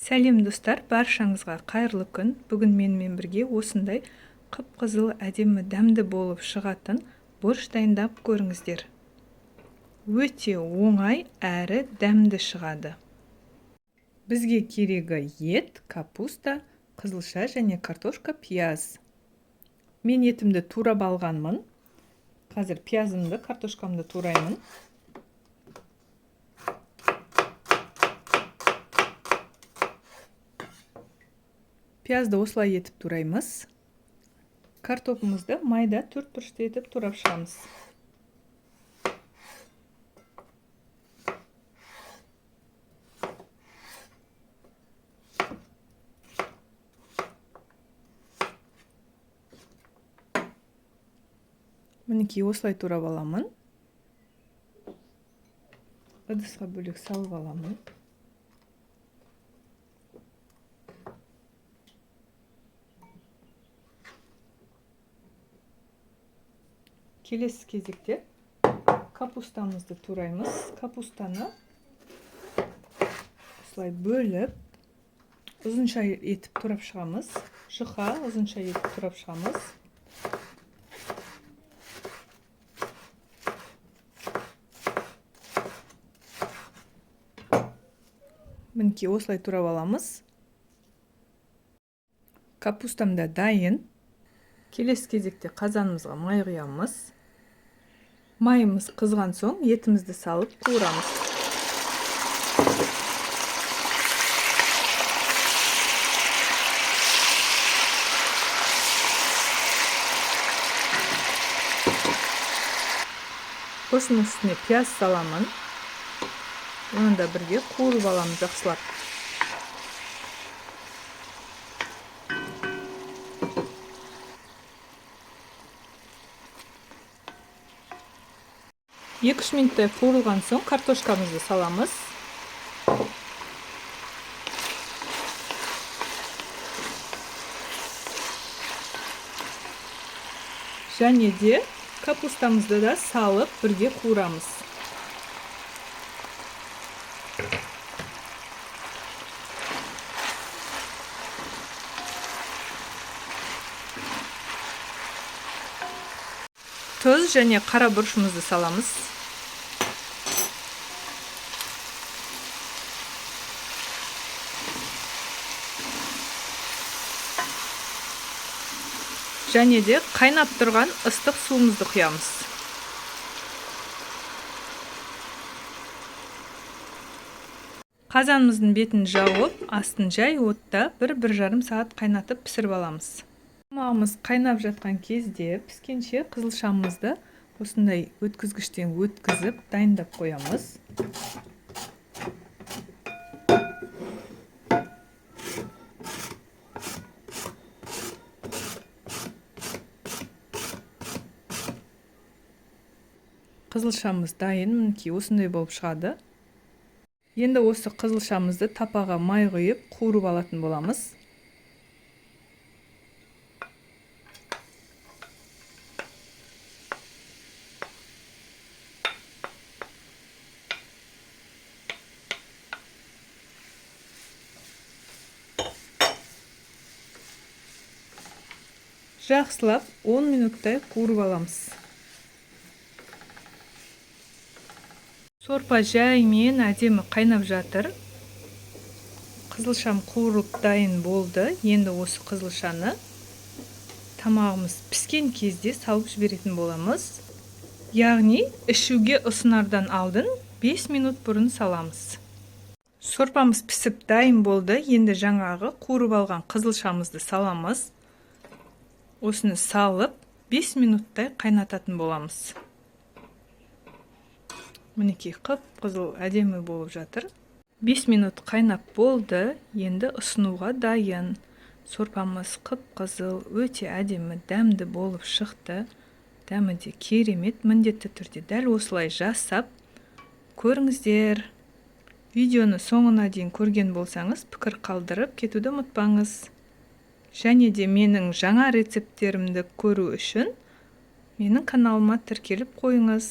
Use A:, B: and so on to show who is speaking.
A: Сәлем, достар, баршаңызға қайырлы күн! Бүгін менімен бірге осындай қып-қызыл, әдемі, дәмді болып шығатын борщ дайындап көріңіздер. Өте оңай әрі дәмді шығады. Бізге керегі ет, капуста, қызылша және картошка, пияз. Мен етімді турап алғанмын. Қазір пиязымды, картошкамды тураймын. Пиязды осылай етіп тураймыз. Картопымызды майда төрт бұрышты етіп турап шығамыз. Мінекей, осылай турап аламын. Ыдысқа бөлек салып аламын. Келесі кезекте капустамызды тураймыз. Капустаны осылай бөліп, ұзынша етіп турап шығамыз. Жұқа, ұзынша етіп турап шығамыз. Мінекей, осылай турап аламыз. Капустам да дайын. Келесі кезекте қазанымызға май құямыз. Майымыз қызған соң, етімізді салып қуырамыз. Осының үстіне пияз саламын. Оны да бірге қуырып аламын жақсылап. 2-3 минуттай қуырылған соң, картошкамызды саламыз. Және де капустамызды да салып, бірге қуырамыз. Тұз және қара бұрышымызды саламыз. Және де қайнап тұрған ыстық суымызды құямыз. Қазанымыздың бетін жауып, астын жай отта 1-1,5 сағат қайнатып, пісіріп аламыз. Тамағымыз қайнап жатқан кезде, піскенше, қызылшамызды осындай өткізгіштен өткізіп, дайындап қоямыз. Қызылшамыз дайын, мінекей, осындай болып шығады. Енді осы қызылшамызды тапаға май құйып, қуырып алатын боламыз. Жақсылап 10 минуттай қуырып аламыз. Сорпа жаймен әдемі қайнап жатыр. Қызылшам қуырылып дайын болды. Енді осы қызылшаны тамағымыз піскен кезде салып жіберетін боламыз, яғни ішуге ұсынардан алдын 5 минут бұрын саламыз. Сорпамыз пісіп дайын болды. Енді жаңағы қуырып алған қызылшамызды саламыз. Осыны салып, 5 минуттай қайнататын боламыз. Мінекей, қып қызыл әдемі болып жатыр. 5 минут қайнап болды, енді ұсынуға дайын. Сорпамыз қып қызыл, өте әдемі, дәмді болып шықты. Дәмі де керемет. Міндетті түрде дәл осылай жасап көріңіздер. Видеоны соңына дейін көрген болсаңыз, пікір қалдырып кетуді ұмытпаңыз. Және де менің жаңа рецепттерімді көру үшін менің каналыма тіркеліп қойыңыз.